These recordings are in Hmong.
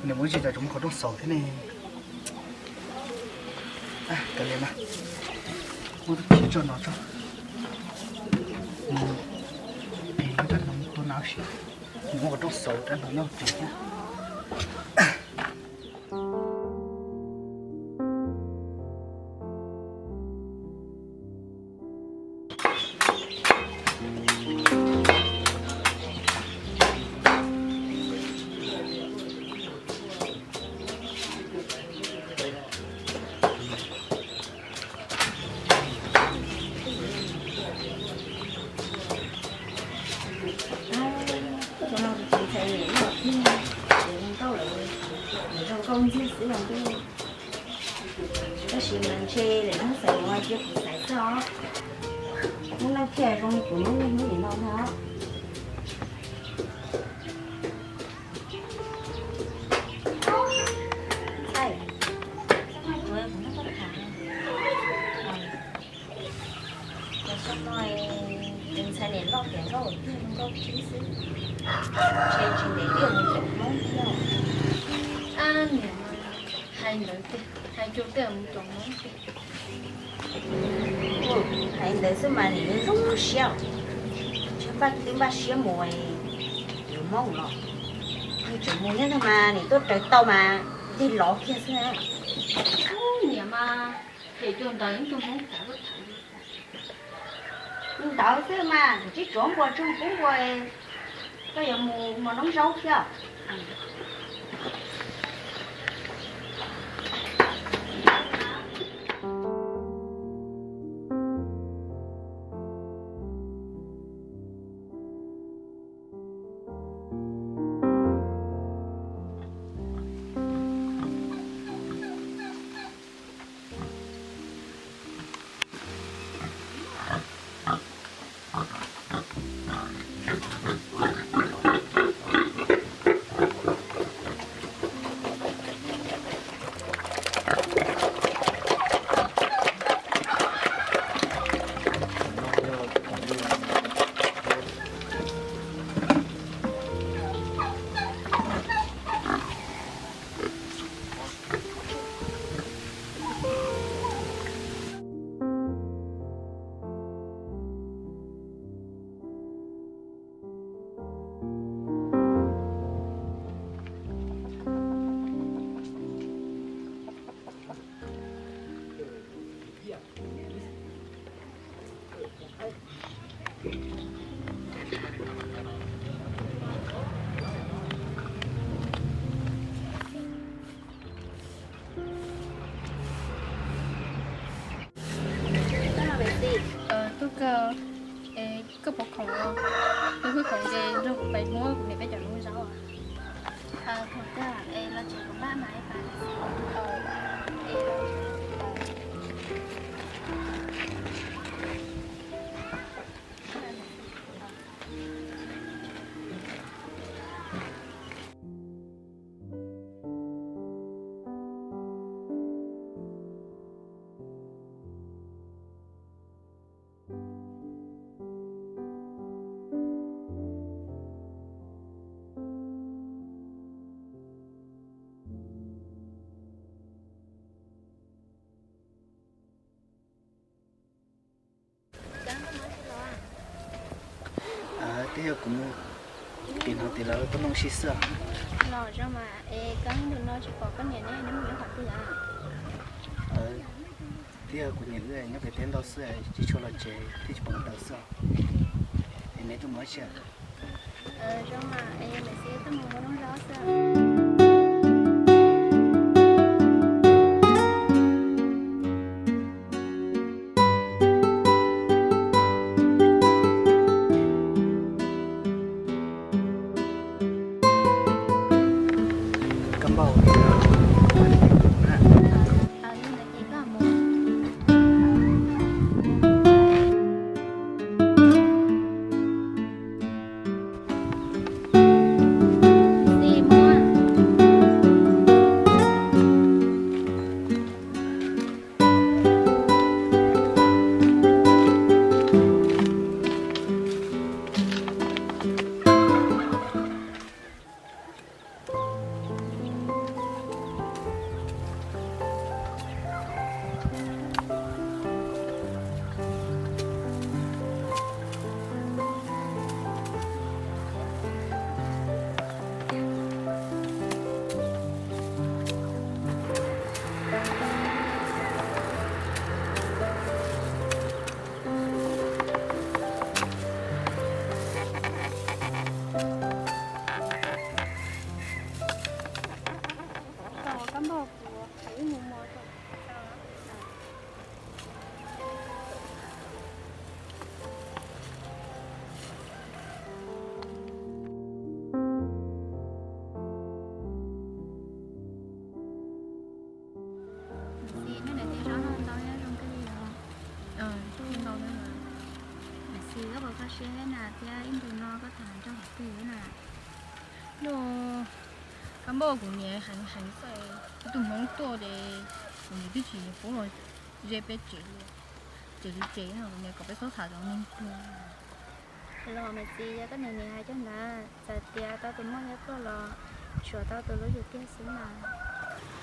Nws muaj ntsis cov tseem muaj qhov rooj xauv thiab ne. Kav liam na, muab tus chiv tso no tso. Tus no tua na si, nws muaj qhov rooj xauv rab hlau nyob tim thiab. Tus no tus txiv ntxhais niam loj thiab, zoo nkauj lawm, zoo nkauj ntxiag xwb los ntuj. Tab sis mas ntshe lawm hnub xav ua cia kuv xaiv xwb os. Hnub no thiaj zoo li kuv hnub niaj hnub nim no ntag. Ntxhais, txhob noj tsuav kuv noj koj tham. Los txog no, tus ntxhais niam loj tias nkauj tiag nkauj khib xwb, ntshe tsis ntev twb mus caum Hmoob thiab. Ab niam, hais ntawd tiag, hais cuag twb mus caum Hmoob tiag. Hais ntawd xwb mas nim zoo siab, ntshe npaj twb npaj siab mus yuav Hmoob los. Nws tseem mus nyob ntag mas nim tuaj raws tau mas nteg lov kiag xwb na. Niam mas, phem cuag ntawd ib tug Hmoob xav tuaj tham. Li ntawd xwb mas, tsib tsuav npua tsuag pub npua, koj yuav mus mos noob zaub thiab. Tub kawg, koj puas khoom? Yog koj khoom ces nrog kuv pais muab kuv niam peb cov lub zaub. Khoom tag es los tsev kuv npaj mas ib pas. Twb yog kuv mus tim no tim lawv tuaj noj ua si xwb. Los zoo mas, es koj ntu no tsis pom koj niam ne, neb mus nyob qhov twg lawm? Twb yog kuv niam wb nyob pem teb ntau xwb, tsis tshua los tsev thiaj tsis pom daws xwb. Es neb tuaj mus dab tsi? Zoo mas, es niam txiv tuaj mus muab noob zaub xwb. Seb na, thiab ib ntus no koj tham nrog qhov twg na? Kab npauj, kuv niam heev heev xwb, ib tug hmoob tuaj ces kuv niam twb tsis pub los ze peb tsev li. Ces li ces kuv niam kom peb txhob tham cov neeg tuag. Los maiv txiv, yog koj niam niam hais cov ntawd, txawm tias tau tus muaj yab pluag los tshuav tau tus lub yus tiag xwb mas.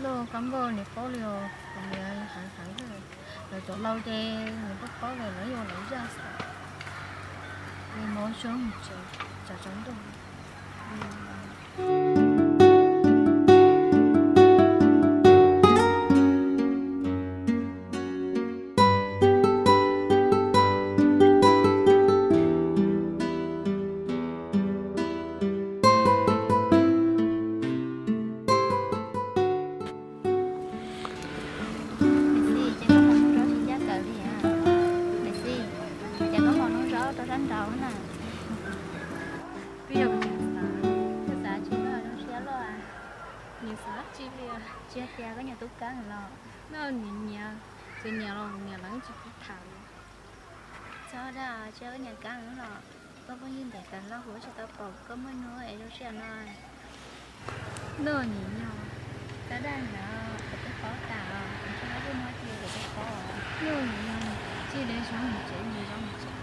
Lauj, kab npauj, niam paub li os, kuv niam heev heev xwb. Lawv cov laus ces niam paub paub li, lawv yuav lawv zaj xwb. Mus tso mus tsev, tsam tsaus ntuj. Maiv Xis, ces koj mos noj zaub tsis ncaj kawg li a? Maiv Xis, ces koj mos noj zaub rau sab nraud na. Twb yog kuv tseem xav, koj xav tsis tau zoo siab luaj. Nws xav tsis li. Tsis yog tias koj nyiam tub Keeb los? No nyiam nyiam, txawm nyiam los nyiam los tsis pub tham li. Txhob dag, tsis yog koj nyiam Keeb los? Koj phooj ywg ntev tas los kuv tsis tau pom koj muaj hnub es zoo siab no. No nyiam nyiam, txhob dag ntawd, kuv twb paub tas os, kuv tsis muaj hnub ces kuv twb paub os. No nyiam nyiam, tsis li zoo mus tsev, nyiam zoo mus tsev.